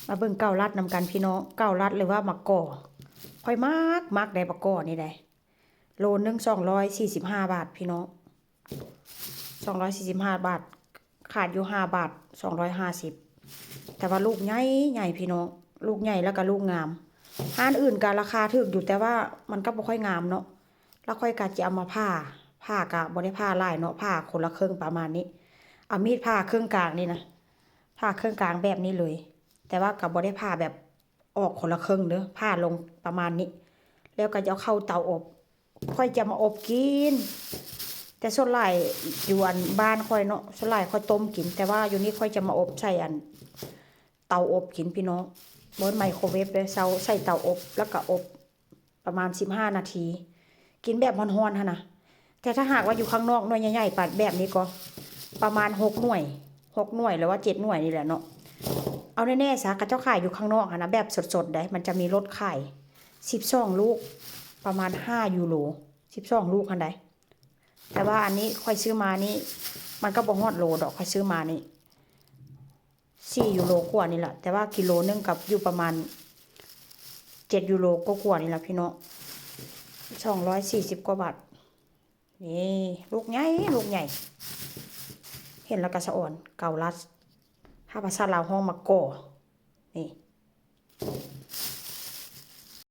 ມາເບິ່ງເກົາລັດນຳກັນພີ່ນ້ອງ, ເກົາລັດ ຫຼືວ່າໝາກກໍ. ຂ້ອຍມັກ, ມັກໄດ໋ ໝາກກໍນີ້ໄດ໋. ໂລໜຶ່ງສອງຮ້ອຍສີ່ສິບຫ້າບາດພີ່ນ້ອງ, ສອງຮ້ອຍສີ່ສິບຫ້າບາດ, ຂາຍຢູ່ຫ້າບາດ ສອງຮ້ອຍຫ້າສິບ. ແຕ່ວ່າລູກໃຫຍ່ໆ ພີ່ນ້ອງ, ລູກໃຫຍ່ແລ້ວກໍລູກງາມ. ຮ້ານອື່ນກໍລາຄາຖືກຢູ່, ແຕ່ວ່າມັນກໍບໍ່ຄ່ອຍງາມເນາະ. ແລ້ວຂ້ອຍກໍຈະເອົາມາຜ່າ, ຜ່າກໍບໍ່ໄດ້ຜ່າຫຼາຍເນາະ, ຜ່າຄົນລະເຄິ່ງປະມານນີ້. ເອົາມີດຜ່າເຄິ່ງກາງນີ້ນະ, ຜ່າເຄິ່ງກາງແບບນີ້ເລີຍ, ແຕ່ວ່າກໍບໍ່ໄດ້ຜ່າແບບອອກຄົນລະເຄິ່ງເດີ້, ຜ່າລົງປະມານນີ້. ແລ້ວກໍຈະເອົາເຂົ້າເຕົາອົບ, ຂ້ອຍຈະມາອົບກິນ. ແຕ່ສ່ວນຫຼາຍຢູ່ອັນບ້ານຂ້ອຍເນາະ, ສ່ວນຫຼາຍຂ້ອຍຕົ້ມກິນ, ແຕ່ວ່າຢູ່ນີ້ຂ້ອຍຈະມາອົບໃສ່ອັນເຕົາອົບກິນພີ່ນ້ອງ. ບໍ່ແມ່ນໄມໂຄເວຟເດີ້, ເອົາໃສ່ເຕົາອົບ ແລ້ວກໍອົບ ປະມານສິບຫ້ານາທີ, ກິນແບບຮ້ອນໆຫັ້ນນະ. ແຕ່ຖ້າຫາກວ່າຢູ່ຂ້າງນອກໜ່ວຍໃຫຍ່ໆປານແບບນີ້ກໍປະມານຫົກໜ່ວຍ, ຫົກໜ່ວຍ ຫຼືວ່າເຈັດໜ່ວຍນີ້ແຫຼະເນາະ. ເອົາແນ່ໆຊະ, ເຂົາເຈົ້າຂາຍຢູ່ຂ້າງນອກຫັ້ນນະ, ແບບສົດໆໄດ໋, ມັນຈະມີລົດຂາຍ. ສິບສອງລູກ ປະມານຫ້າຢູໂຣ, ສິບສອງລູກຫັ້ນໃດ໋. ແຕ່ວ່າອັນນີ້ຂ້ອຍຊື້ມານີ້ ມັນກໍບໍ່ຮອດໂລດອກ, ຂ້ອຍຊື້ມານີ້ ສີ່ຢູໂຣກວ່ານີ້ລະ, ແຕ່ວ່າກິໂລໜຶ່ງກໍຢູ່ປະມານເຈັດຢູໂຣກວ່າໆນີ້ລະພີ່ນ້ອງ, ສອງຮ້ອຍສີ່ສິບກວ່າບາດ. ນີ້ ລູກໃຫຍ່ ລູກໃຫຍ່, ເຫັນແລ້ວກໍສະອອນ. ເກົາລັດ, ຖ້າພາສາລາວຮ້ອງໝາກກໍ. ນີ້